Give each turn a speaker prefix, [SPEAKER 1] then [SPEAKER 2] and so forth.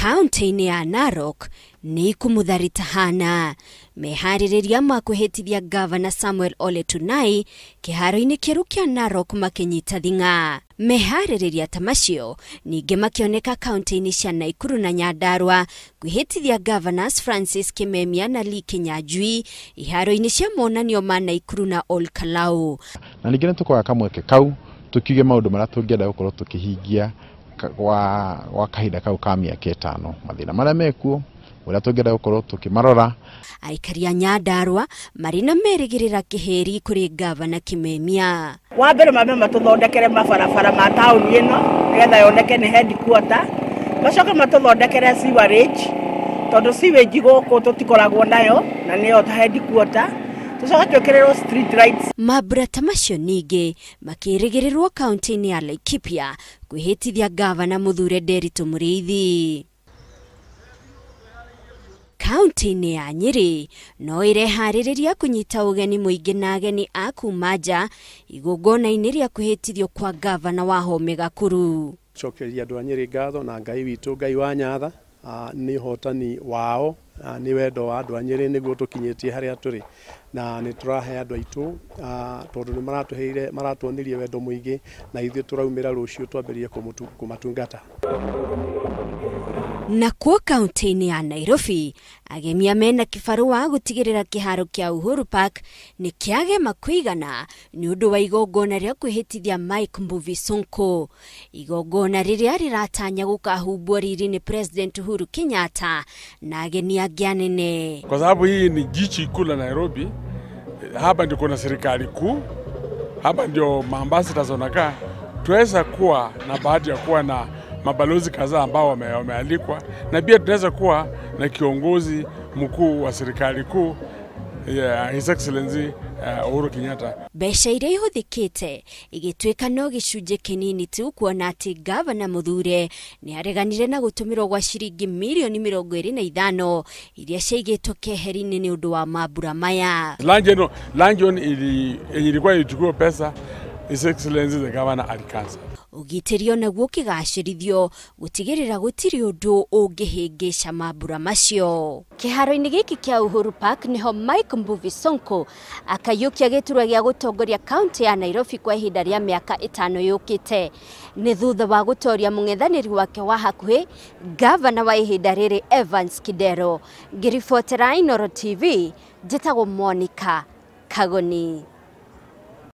[SPEAKER 1] Kaunti-inĩ ya Narok nĩ ikũmũtharitahana meharĩrĩria ma kwĩhĩtithia Gavana Samuel Ole Tunai kĩharo-inĩ kĩerũ kĩa Narok makĩnyita thing'a. Meharĩrĩria ta macio ningĩ makĩoneka kaunti-inĩ cia Naikuru na Nyandarua kwĩhĩtithia Governors Francis Kimemia na Lee Kinyanjui iharo-inĩ cia monanio ma Naikuru na Ol Kalou.
[SPEAKER 2] Na ningĩ nĩ tũkoya kamweke kau tũkiuge maũndũ marĩa tũngĩenda gũkorwo tũkĩhingia gwa kahinda kau ka mĩaka 5, mathĩna marĩa mekuo, ũrĩa tũngĩenda gũkorwo tũkĩmarora.
[SPEAKER 1] Aikari a Nyandarua marĩ na merĩgĩrĩra kĩhĩri kũrĩ Gavana Kimemia.
[SPEAKER 3] Wa mbere mambe matũthondekere mabarabara ma taũni ĩno nĩgetha yoneke nĩ headquarter, macoke matũthondekere sewerage tondũ sewage gũkũ tũtikoragwo nayo na nĩyo headquarter, tũcoke twĩkĩrĩrwo street lights.
[SPEAKER 1] Mambura ta macio ningĩ makĩrĩgĩrĩrwo kaunti-inĩ ya Laikipia kwĩhĩtithia Gavana Mũthure Nderitu Mũrĩithi. Kaunti-inĩ ya Nyĩrĩ no ĩreharĩrĩria kũnyita ũgeni mũingĩ na ageni a kuma nja igongona-inĩ rĩa kwĩhĩtithio kwa Gavana Wahome Gakuru.
[SPEAKER 4] Cokeria andũ a Nyĩrĩ ngatho na Ngai witũ, Ngai wa Nyatha, nĩ ũhotani wao, nĩ wendo wa andũ a Nyĩrĩ nĩguo tũkinyĩtie harĩa tũrĩ, na nĩ tũrahe andũ aitũ tondũ nĩ maratũheire, maratuonirie wendo mũingĩ, na ithuĩ tũraumĩra rũciũ twambĩrĩrie kũmatungata.
[SPEAKER 1] Nakuo kaunti-inĩ ya Nairobi agemia mena kĩbarũa gũtigĩrĩra kĩharo kĩa Uhuru Park nĩ kĩagema kũigana nĩ ũndũ wa igongona rĩa kwĩhĩtithia Mike Mbuvi Sonko, igongona rĩrĩa rĩratanya gũkahumbwo riri nĩ President Uhuru Kenyatta na ageni angĩ anene.
[SPEAKER 5] Kwa sababu hii ni jiji kuu la Nairobi, hapa ndio kuna serikali kuu, hapa ndio maambassadors wanakaa, tuweza kuwa na bahati ya kuwa na mabalozi kadhaa ambao wamealikwa, na pia tunaweza kuwa na kiongozi mkuu wa serikali kuu, His Excellency Uhuru Kenyatta.
[SPEAKER 1] Mbeca iria ihũthĩkĩte igĩtuĩka no gĩcunjĩ kĩnini tu, kuona atĩ Gavana Mũthure nĩ areganire na gũtũmĩrwo gwa ciringi mirioni 25 iria ciaigĩtwo keheri-inĩ nĩ ũndũ wa mambura maya.
[SPEAKER 5] Luncheon ilikuwa ichukue pesa, His Excellency the Governor alikansa.
[SPEAKER 1] Ũgitĩri onaguo ũkĩgacĩrithio gũtigĩrĩra gũtirĩ ũndũ ũngĩhĩngĩca mambura macio. Kĩharo-inĩ gĩkĩ kĩa Uhuru Park nĩho Mike Mbuvi Sonko akaiyũkia gĩturwa gĩa gũtongoria kaunti ya Nairobi kwa ihinda rĩa mĩaka 5 yũkĩte. Nĩ thutha wa gũtoria mũng'ethanĩri wake wa hakuhĩ Gavana wa ihinda rĩrĩ Evans Kidero. Ngĩribotera Inooro TV, njĩtagwo Monica Kagoni.